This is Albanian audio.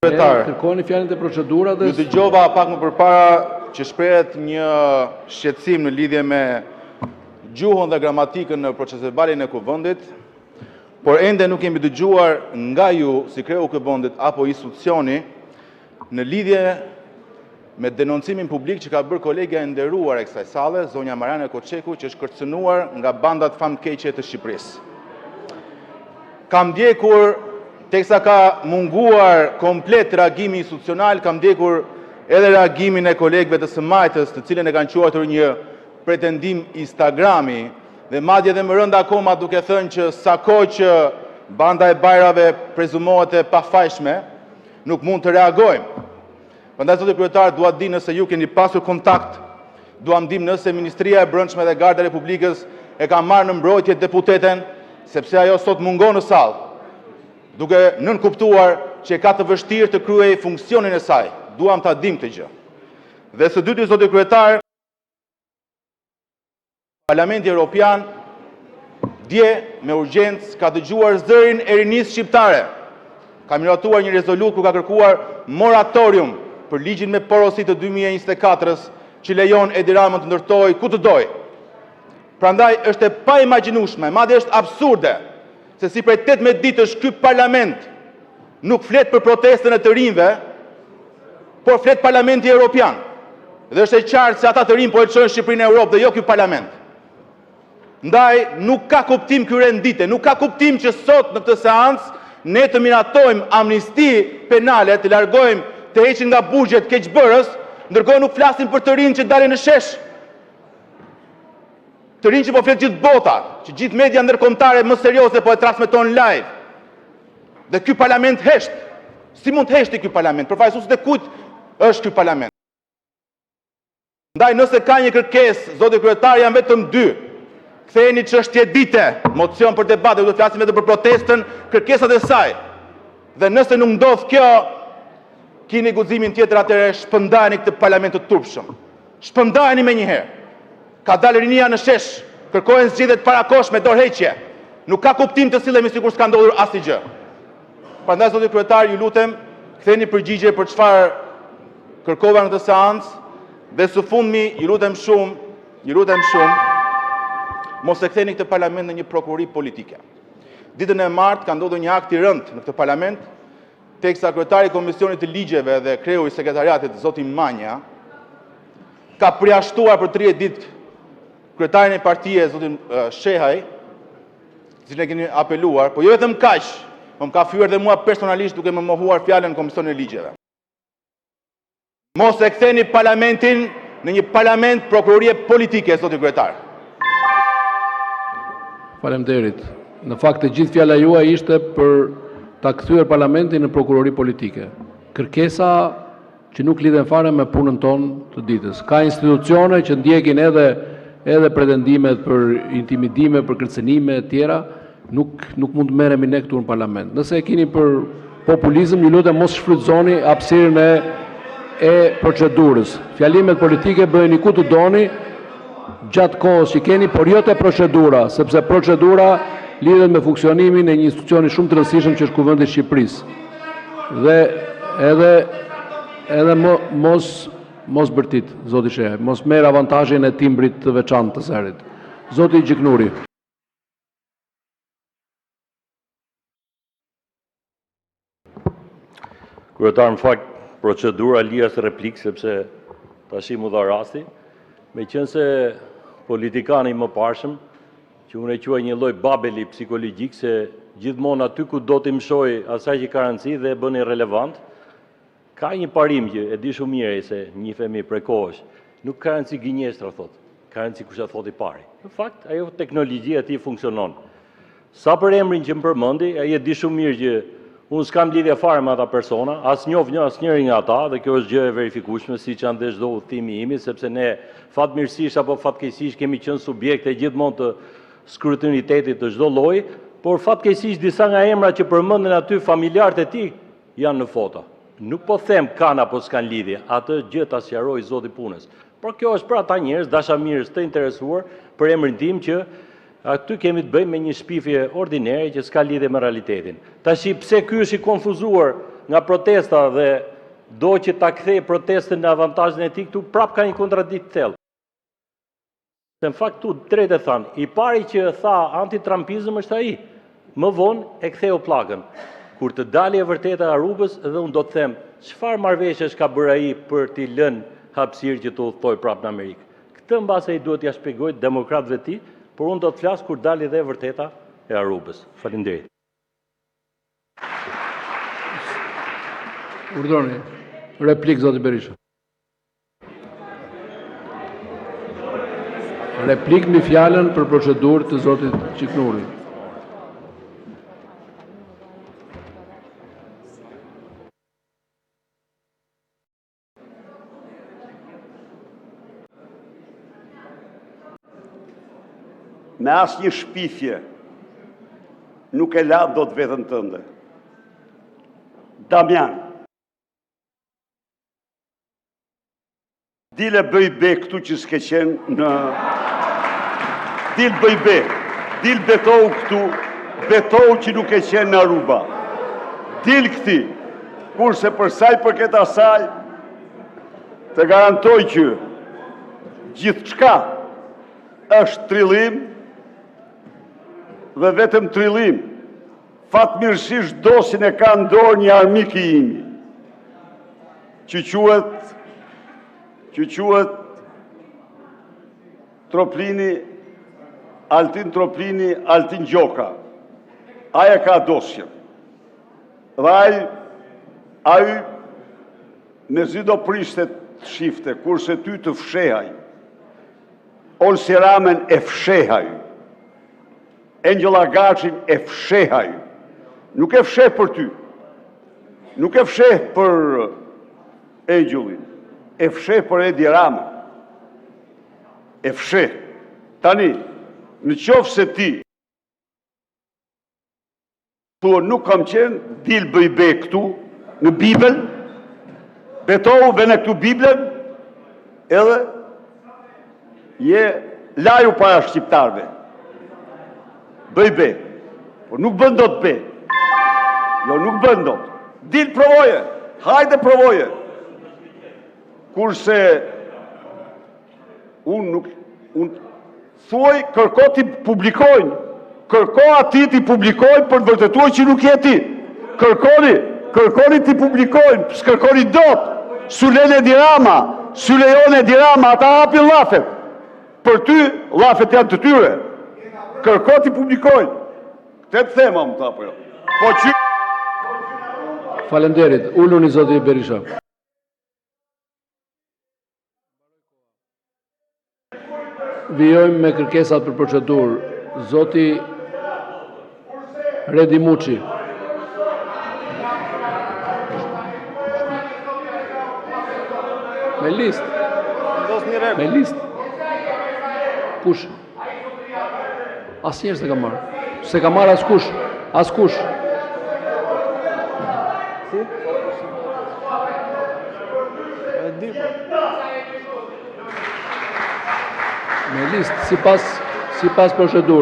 Kryetar, Kërkoni fjalën te procedura dhe Ju dëgjova pak më përpara që shprehët një shqetësim në lidhje me gjuhën dhe gramatikën në procesverbalin e Kuvendit, por ende nuk kemi dëgjuar nga ju, si kreu i Kuvendit apo institucioni, në lidhje me denoncimin publik që ka bërë kolegia e nderuar e kësaj salle, zonja Marjana Koçeku, që është kërcënuar nga bandat famëkeqe të Shqipërisë. Kam ndjekur, teksa ka munguar komplet reagimi institucional, kam ndjekur edhe reagimin e kolegëve të së majtës, të cilin e kanë quajtur një pretendim Instagrami, dhe madje edhe më rëndë akoma, duke thënë që sa kohë që banda e Bajrave prezumohet e pafajshme, nuk mund të reagojmë. Prandaj, zoti Kryetar, dua të di nëse ju keni pasur kontakt, duam të dimë nëse Ministria e Brendshme dhe Garda e Republikës e ka marrë në mbrojtje deputeten, sepse ajo sot mungon në sallë, duke nënkuptuar që e ka të vështirë të kryejë funksionin e saj. Duam ta dimë këtë gjë. Dhe së dyti, zoti Kryetar, Parlamenti Evropian dje me urgjencë ka dëgjuar zërin e rinisë shqiptare, ka miratuar një rezolutë ku ka kërkuar moratorium për ligjin me porosi të 2024-ës, që lejon Edi Ramën të ndërtojë ku të dojë. Prandaj është e paimagjinueshme, madje është absurde, se si prej 18 ditësh ky Parlament nuk flet për protestën e të rinjve, por flet Parlamenti Evropian. Dhe është e qartë se ata të rinj po e çojnë Shqipërinë në Evropë dhe jo ky Parlament. Ndaj nuk ka kuptim ky rend dite, nuk ka kuptim që sot në këtë seancë ne të miratojmë amnisti penale, të largojmë, të heqim nga burgjet keqbërës, ndërkohë nuk flasim për të rinjtë që dalin në shesh. Të rinj që po flet gjithë bota, që gjithë media ndërkombëtare më serioze po e transmeton live. Dhe ky parlament hesht. Si mund të heshti ky parlament? Përfaqësuesit e kujt është ky parlament? Ndaj nëse ka një kërkesë, zoti kryetar, janë vetëm dy. Kthejeni çështje dite, mocion për debat, dhe do të flasim vetëm për protestën, kërkesat e saj. Dhe nëse nuk ndodh kjo, kini guximin tjetër atëherë shpërndajeni këtë parlament të turpshëm. Shpërndajeni menjëherë. Ka dalë rinia në shesh, kërkohen zgjedhje të parakohshme, dorëheqje. Nuk ka kuptim të sillemi sikur s'ka ndodhur asnjë gjë. Prandaj zoti kryetar, ju lutem, ktheni përgjigje për çfarë kërkova në këtë seancë dhe së fundmi, ju lutem shumë, ju lutem shumë, mos e ktheni këtë parlament në një prokurori politike. Ditën e martë ka ndodhur një akt i rëndë në këtë parlament, teksa kryetari i Komisionit të Ligjeve dhe kreu i sekretariatit, zoti Manja, ka përjashtuar për 30 ditë kryetarin e partie, zotin Shehaj, cilin e keni apeluar, po jo vetëm kaq, po më ka fyer dhe mua personalisht duke më mohuar fjalën në Komisionin e Ligjeve. Mos e ktheni parlamentin në një parlament prokurorie politike, zoti kryetar. Faleminderit. Në fakt, e gjithë fjala juaj ishte për ta kthyer parlamentin në prokurori politike. Kërkesa që nuk lidhen fare me punën tonë të ditës. Ka institucione që ndjekin edhe edhe pretendimet për intimidime, për kërcënime e të tjera, nuk nuk mund të merremi ne këtu në parlament. Nëse e keni për populizëm, ju lutem mos shfrytëzoni hapësirën e e procedurës. Fjalimet politike bëjini ku të doni, gjatë kohës që keni, por jo te procedura, sepse procedura lidhet me funksionimin e një institucioni shumë të rëndësishëm që është Kuvendi i Shqipërisë. Dhe edhe edhe mo, mos mos bërtit, zoti Shehaj, mos merr avantazhin e timbrit të veçantë të zërit. Zoti Gjiknuri. Kryetar, në fakt, procedura lias replikë, sepse tashi m'u dha rasti, meqenëse politikani i mëparshëm, që unë e quaj një lloj babeli psikologjik, se gjithmonë aty ku do t'i mëshoj asaj që ka rëndësi dhe e bën irrelevant, ka një parim që e di shumë mirë ai se njihemi prej kohësh. Nuk ka rëndësi gënjeshtra thotë, ka rëndësi kush e thotë i pari. Në fakt, ajo teknologjia e tij funksionon. Sa për emrin që më përmendi, ai e di shumë mirë që unë s'kam lidhje fare me ata persona, as njoh një asnjërin nga ata dhe kjo është gjë e verifikueshme, siç janë dhe çdo udhëtim i imi, sepse ne fatmirësisht apo fatkeqësisht kemi qenë subjekte gjithmonë të skrutinitetit të çdo lloji, por fatkeqësisht disa nga emrat që përmenden aty familjarët e tij janë në foto. Nuk po them kanë apo s'kan lidhje, atë gjë ta sqaroj zoti punës. Por kjo është për ata njerëz dashamirës të interesuar për emrin tim që aty kemi të bëjmë me një shpifje ordinere që s'ka lidhje me realitetin. Tashi pse ky është i konfuzuar nga protesta dhe do që ta kthejë protestën në avantazhin e tij, këtu prapë ka një kontradiktë të thellë. Se në fakt këtu drejt e thanë, i pari që tha antitrampizëm është ai. Më vonë e ktheu pllakën. Kur të dali e vërteta e Arubës dhe unë do të them çfarë marrëveshjesh ka bërë ai për t'i lënë hapësirë që të udhëtojë prapë në Amerikë. Këtë mbase ai duhet t'ia shpjegojë demokratëve të tij, por unë do të flas kur dali dhe e vërteta e Arubës. Faleminderit. Urdhëroni. Replikë zoti Berisha. Replikë mbi fjalën për procedurë të zotit Gjiknuri. Me asnjë shpifje nuk e la dot veten tënde. Damian, dil e bëj be këtu që s'ke qenë në... Dil bëj be, dil betohu këtu, betohu që nuk ke qenë në Aruba. Dil këti, kurse për sa i përket asaj, të garantoj që gjithçka është trillim dhe vetëm trillim. Fatmirësisht dosjen e ka në dorë një armik i imi, që quhet që quhet Troplini, Altin Troplini, Altin Gjoka. Ai e ka dosjen. Dhe ai ai mezi do priste të shifte, kurse ty të fsheh ai. Olsi Ramën e fsheh ai. Engjëll Agaçin e fsheh ai. Nuk e fsheh për ty. Nuk e fsheh për Engjëllin. E fsheh për Edi Ramën. E fsheh. Tani, në qoftë se ti thua nuk kam qenë, dil bëj be këtu, në Bibël, betohu vëne këtu Biblën, edhe je laju para shqiptarëve. Bëj be. Po nuk bën dot be. Jo, nuk bën dot. Dil provoje. Hajde provoje. Kurse unë nuk unë thuaj kërko t'i publikojnë. Kërko atij t'i publikojnë për të vërtetuar që nuk je ti. Kërkoni, kërkoni t'i publikojnë, s'kërkoni dot. S'u len Edi Rama, s'u lejon Edi Rama, ata hapin llafet. Për ty, llafet janë të tyre. Kërko t'i publikojnë. Këtë të them, amë të apo jo. Po që... Faleminderit. Uluni zoti Berisha. Vijojmë me kërkesat për procedurë. Zoti Redi Muçi. Me listë. Me listë. Kush? Asnjëherë s'e ka marrë. S'e ka marrë askush. Askush. Si? E di po. Me listë sipas sipas procedurës.